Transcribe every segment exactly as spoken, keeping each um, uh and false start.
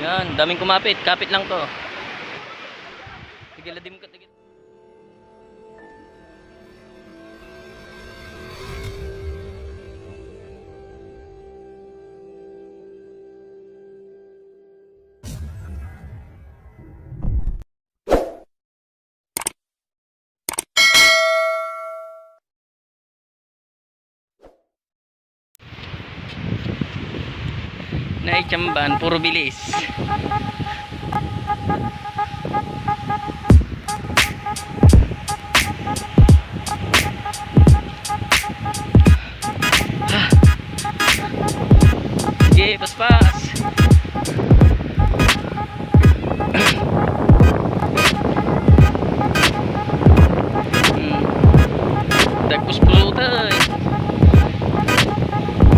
Yan, daming kumapit. Kapit lang to. Sige, ladim ka. Naitsamban, puro bilis. Ah. Sige, paspas. Hmm. Dagpuspusutan.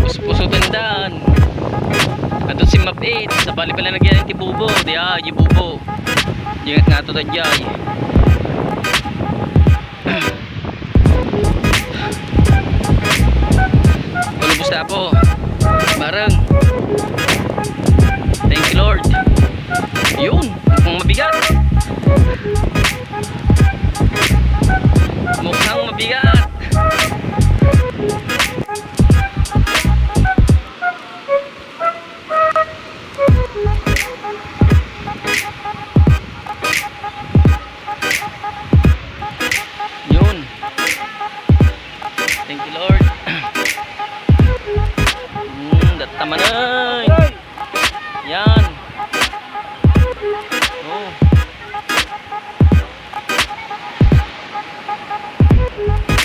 Puspusutan dan. Adun si Mapit. Sabali pala nagyan ti bubo. Di, ah, di bubo. Ingat nga to, tadyay. Palubos na po. Bareng. Thank you, Lord. Yun. Mukhang mabigat. Mukhang mabigat. Yun. Thank you, Lord. Hmm, datamanan. Yan. Oh.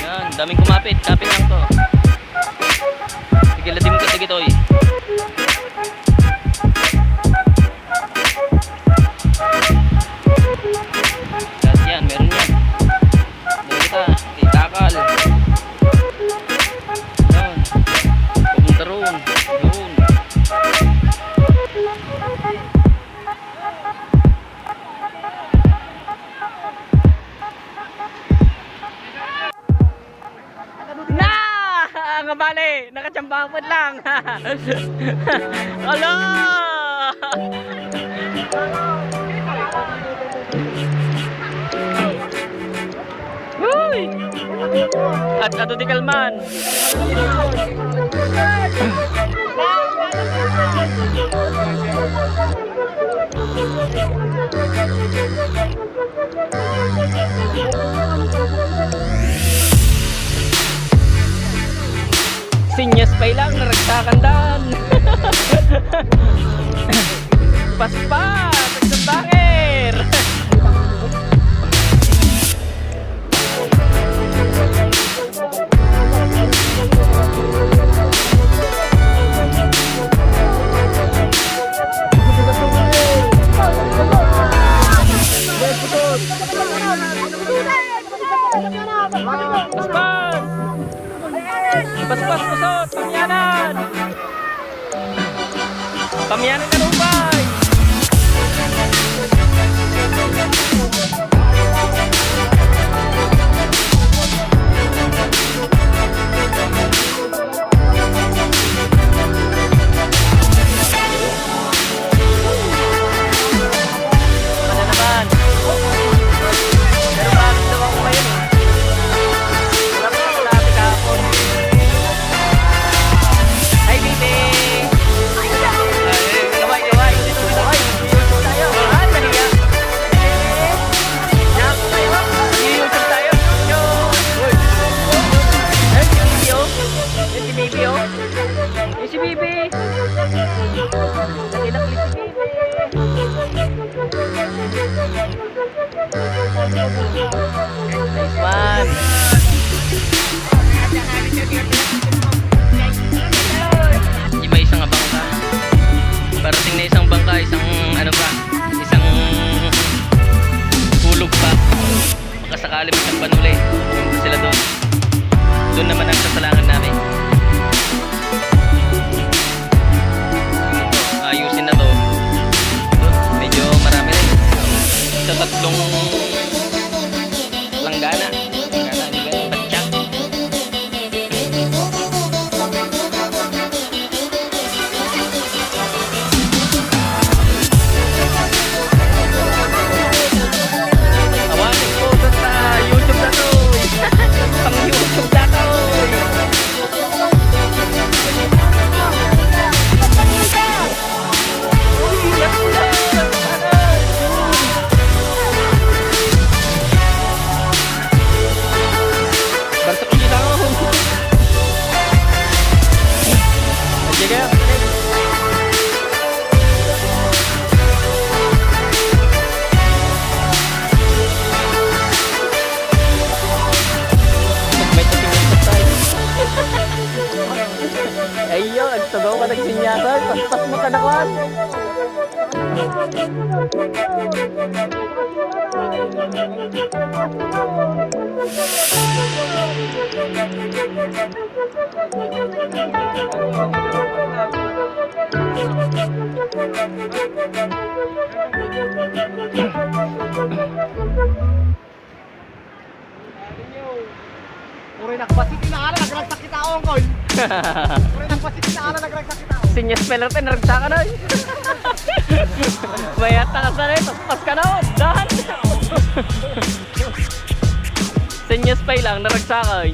Yan, daming kumapit. Kapit lang to. Sige, ladim ka, sige, Toy. Yan, meron yan. Dito kita, itakal. Yan. Papunta roon. Yun. Na! Nga bale, nakatsambahan lang. Ala! Uy! At ato di kalman. Sinyas pa lang, naragsakan dan. Paspas, nagsambanger. Paspas! Paspas, pusot! Pamianan! Pamianan ka, Rupay! Ano naman? Pero bakit daw ako ngayon eh? Wala pa ako dati kahapon. Hi, baby! Ay, kaway, kaway! Ay, nahiya! Mag-YouTube tayo. Yo! Ay, si baby, oh. Ay, si baby, oh. Ay, si baby. Nakilakli si baby. Nice one. Di ba isang abang ka? Parating na isang bangka, isang ano pa, isang hulog pa. Baka sakali may isang panuli. Sila doon. Doon naman ang sasalangan namin. Ito, ayusin na to. Ito, medyo marami rin. Sa tatlong langgana. Langgana, ano ba yun? Batyak. Sinyasal, paspas mo kanakuan. Uray nagbassit ti naala, nagragsak ti tao, angkol. Uray nagbassit ti naala, nagragsak ti tao. Sinyas pay lang, naragsakan, oy. Mayat na ka sa rin, paspas ka na, oh. Dahan. Sinyas pay lang, naragsakan, oy.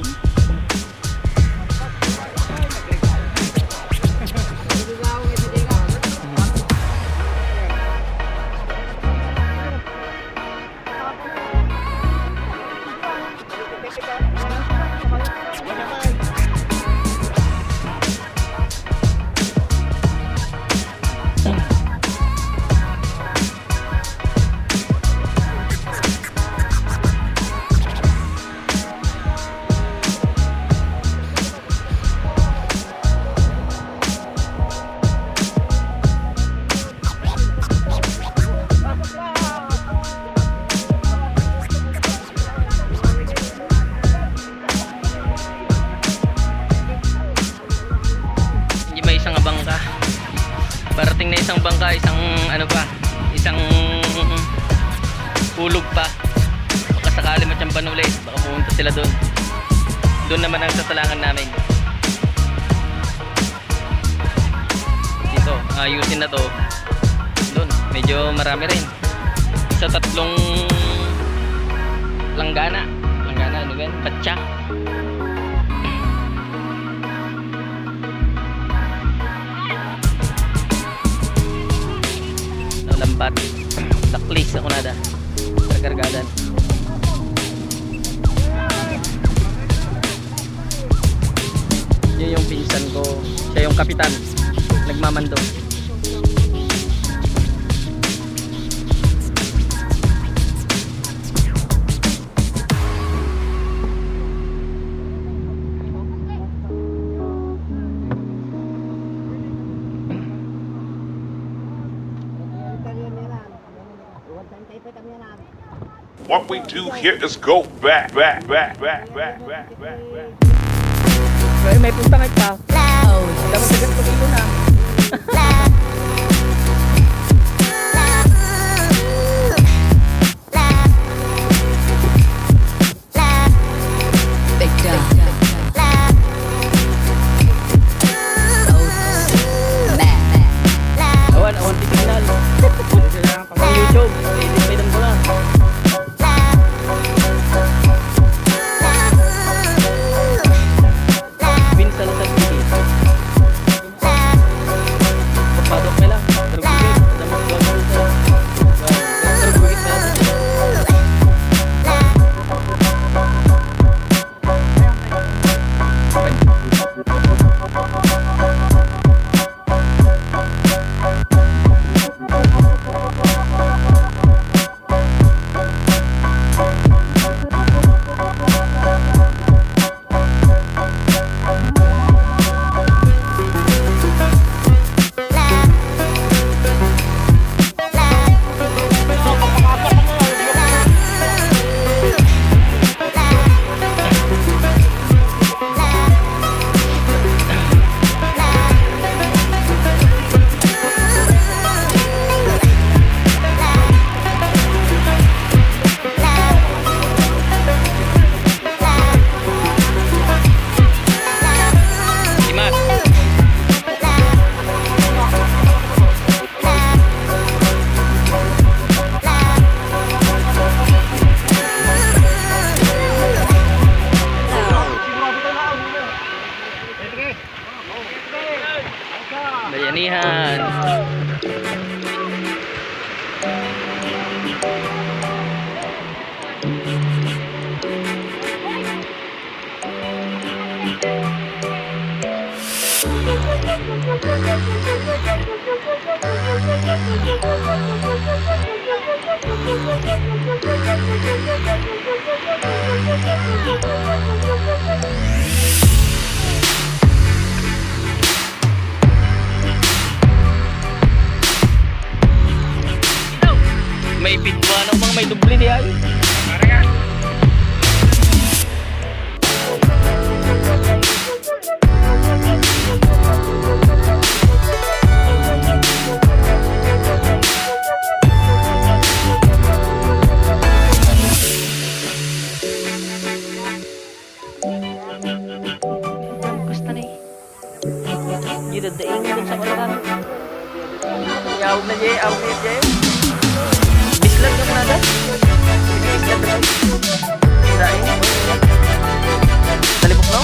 Hindi may isang bangka. Parating na isang bangka, isang ano pa, isang hulog pa. Baka sakali matsamban ulit, baka pumunta sila doon. Doon naman ang sasalangan namin. Dito, ayusin na to. Doon, medyo marami rin. Sa tatlong langgana. Langgana, ano ba yan? Patsa. No, lambat. Taklis ako nada. Karkargadan. Yun yung pinsan ko. Siya yung kapitan. Nagmamando. What we do here is go back, back, back, back, back, back, back, back. Well, may punta nga pa. Dapat sagat ko dito na. Big Dog. Awan, awan ti signal. Ang YouTube, edit pa ilang bola. Pinsan sa T V. Padok na lang. Pero gigit, damag, damag, damag. Pero gigit na lang. Bayanihan. Doble di ay. Gusto ni. Di, dadaing mo sa kailan. Yaw na, Jay. Yaw na, Jay. Bislad ka muna, da? Bislad ka. Daing. Talibok, no?